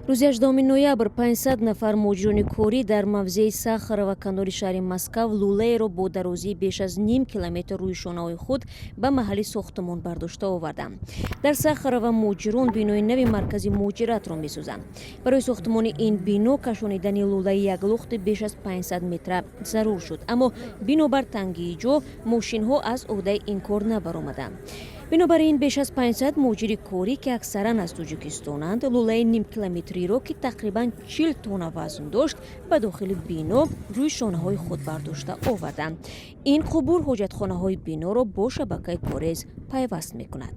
Рӯзи 18 ноябр 500 нафар муҳоҷирони корӣ дар мавзеи Сахарова, канори шаҳри Москав, лӯлаеро бо дарозии беш аз ним километр рӯи шонаҳои худ ба маҳалли сохтумон бардошта оварданд. Дар Сахарова муҳоҷирон бинои нави маркази муҳоҷиратро месозанд. Барои сохтумони ин бино кашонидани лӯлаи яклухти беш аз 500 метра зарур шуд, аммо бинобар тангии ҷо мошинҳо аз ӯҳдаи ин кор набаромаданд. Бинобар ин беш аз 500 муҳоҷири корӣ, ки аксаран аз Тоҷикистонанд, лӯлаи нимкилометриро, ки тақрибан 40 тонна вазн дошт, ба дохили бино рӯи шонаҳои худ бардошта оварданд. Ин қубур ҳоҷатхонаҳои биноро бо шабакаи корез пайваст мекунад.